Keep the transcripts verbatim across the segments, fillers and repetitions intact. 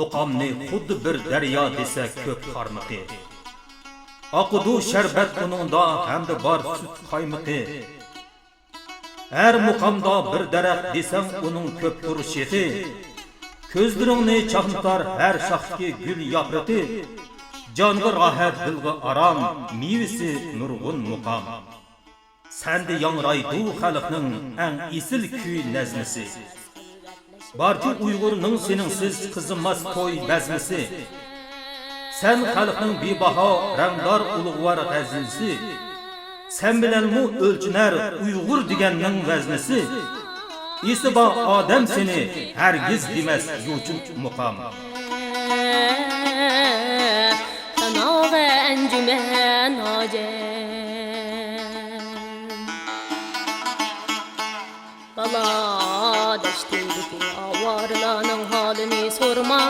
مۇقامنى خۇددى بىر دەريا دېسە كۆپ قارمىقى. ئاقىدۇ شەربەت ئۇنىڭدا ھەمدە بار سۈت قايمىقى. ھەر مۇقامدا بىر دەرەخ دېسەڭ ئۇنىڭ كۆپتۇر شېخى. كۆزلىرىڭنى چاقنىتار ھەر شاختىكى گۈل ياپرىقى. جانغا راھەت، دىلغا ئارام، مېۋىسى نۇرغۇن مۇقام. سەندە ياڭرايدۇ خەلقنىڭ ئەڭ ئېسىل كۈي نەزمىسى. بارچە ئۇيغۇرنىڭ سېنىڭسىز قىزىماس توي بەزمىسى. سەن خەلقنىڭ بىباھا رەڭدار ئۇلۇغۋار غەزىلىسى. سەن بىلەنمۇ ئۆلچىنەر ئۇيغۇر دېگەننىڭ ۋەزنىسى. ئېسى بار ئادەم سېنى ھەرگىز دېمەس يوچۇن مۇقام. سانا ۋە ئەنجۈمەن ھاجەت. بالا دەشتىدىكى ئاۋارىلارنىڭ ھالىنى سورىما.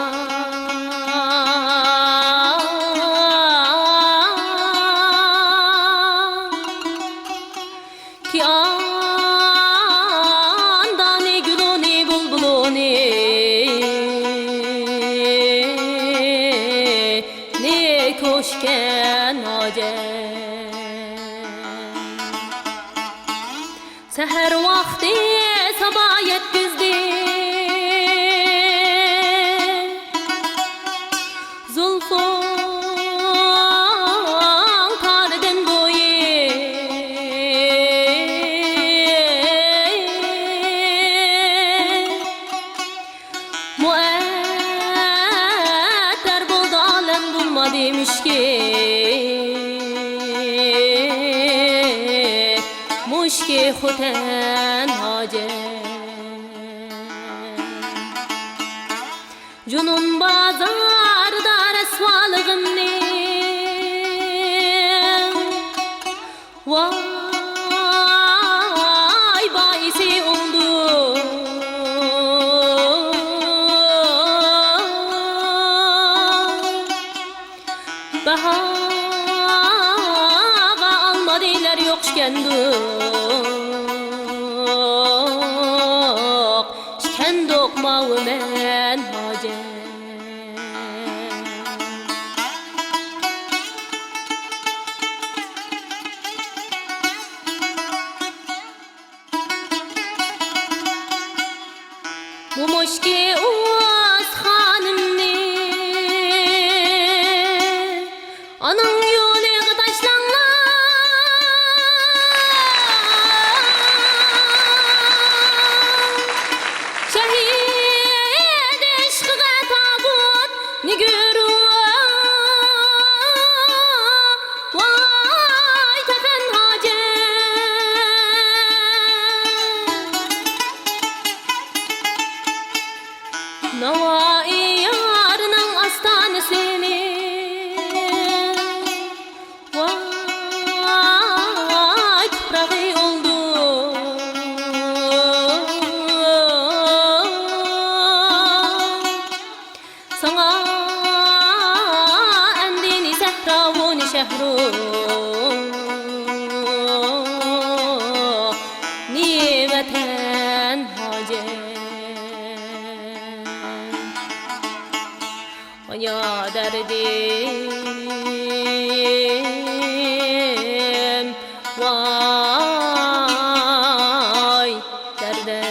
كىئاندانى، گۈلۇنى، بۇلبۇلۇنى، نى كوشكەن ھاجەت. سەھەر ۋاقتى سابا يەتكۈزدى. زۇلپۇڭ تارىدىن بويى. مۇئەتتەر بولدى ئالەم، بولمىدى مۈشكى. مۇشكى خوتەن ھاجەت. جۇنۇن بازاردا رەسۋالىقىمنى، ۋاي بايىسى ئوڭدۇ. باھاغا ئالمىدىلەر يوق ئىكەندۇق، ئىكەندۇق ماۋۇ مەن ھاجەت. بۇ مۇشكى ئۇۋاز خانىمنى ئانىڭ يولىغا تاشلاڭلار. شەھىدى ئىشقىغا تابۇت نىگۆرۇ. ۋاي تەخەن ھاجەت. ناۋائى يارنىڭ ئاستانىسىنى، ۋاي تۇپراغى ئولدۇر. ساڭا ئەمدى نى سەھراۋۇ، نى شەھرۇ، نى ۋەتەن ھاجەت. ۋايا دەردىم، ۋاي دەردىم.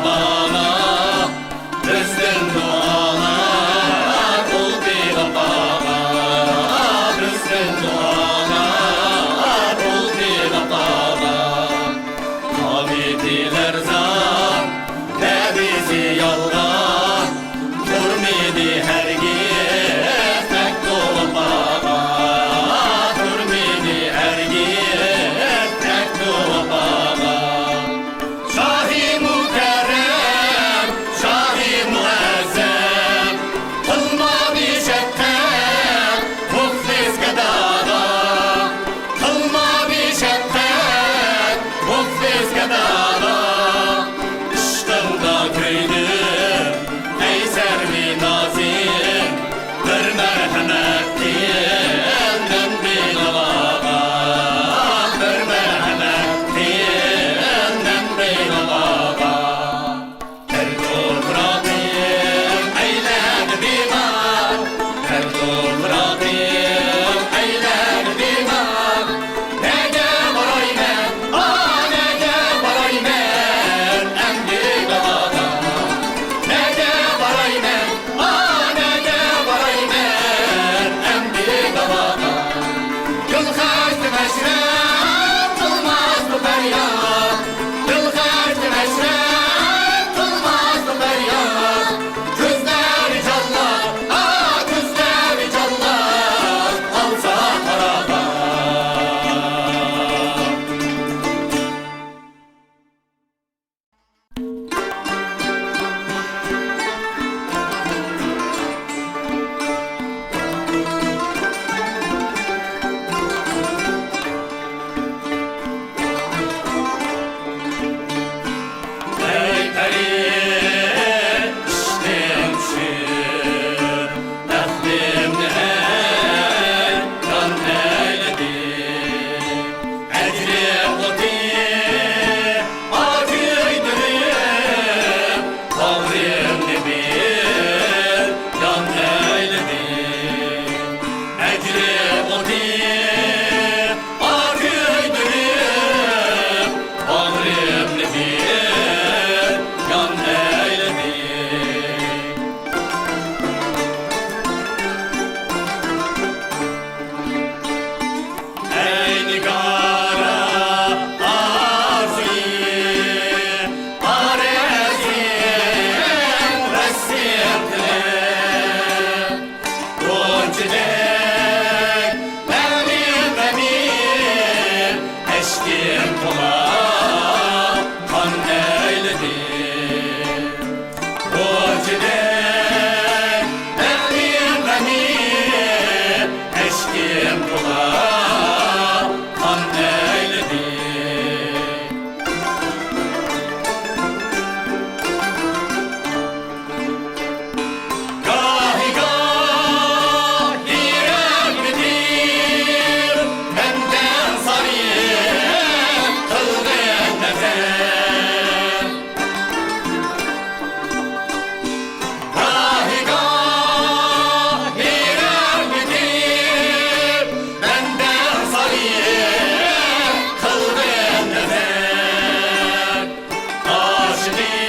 باغا، بىزدىن دۇئالار ئۇل بىۋاپاغا، بىزدىن دۇئالار ئۇل بىۋاپاغا. ئامىتى لەرزان، دەۋىسى يالغان، تۇرمىدى ھەرگىز مەكتۇ ۋاپاغا، تۇرمىدى ھەرگىز مەكتۇ ۋاپاغا. شاھى مۇكەررەم، شاھى مۇئەززەم، قىلمىدى شەپقەت مۇخلىس گاداغا، قىلمىدى شەپقەت مۇخلىس گاداغا. ئىشقىڭدا كۆيدۈم، ئەي سەرۋى نازىم، بىر مەرھەمەت قىل مەن بىناۋاغا، بىر مەرھەمەت قىل مەن بىناۋاغا. تەر توپراقىم ئەيلەندى بىمار، تەر توپراقىم ئەيلەندى بىمار. نەگە بارايمەن، ئا، نەگە بارايمەن ئەمدى داۋاغا؟ نەگە بارايمەن، ئا، نەگە بارايمەن ئەمدى داۋاغا؟ گۈل خەشتى مەشرەپ قىلماستۇ پەرياد، گۈل خەشتى مەشرەپ قىلماستۇ پەرياد. كۆزلەر جانلار، ئا، كۆزلەر جانلار، ئالسا قارا باغ. ئەي پەرى، ئىشقىڭ چۈشۈپ، ئەقلىمنى ھەيران ئەيلىدى. ئەجرىم ئوتى ئاجايدۇرۇپ، باغرىمنى بىر يان ئەيلىدى. ئەجرىم ئوتى ئاجايدۇرۇپ، باغرىمنى بىر يان ئەيلىدى. ئەي نىگارا ئارزۇيى، ئارزۇيى، رەسىم قىلىپ، غۇنچىدەك مەنىي غېمىم، ئەشكىم تولا قان ئەيلىدى. غۇنچىدەك مەنىي غېمىم، ئەشكىم تولا قان ئەيلىدى. گاھى-گاھى رەھمىتىم مەندىن سارى قىلغىن نەزەر. گاھى-گاھى رەھمىتىم مەندىن سارى قىلغىن نەزەر. ئاشىقىم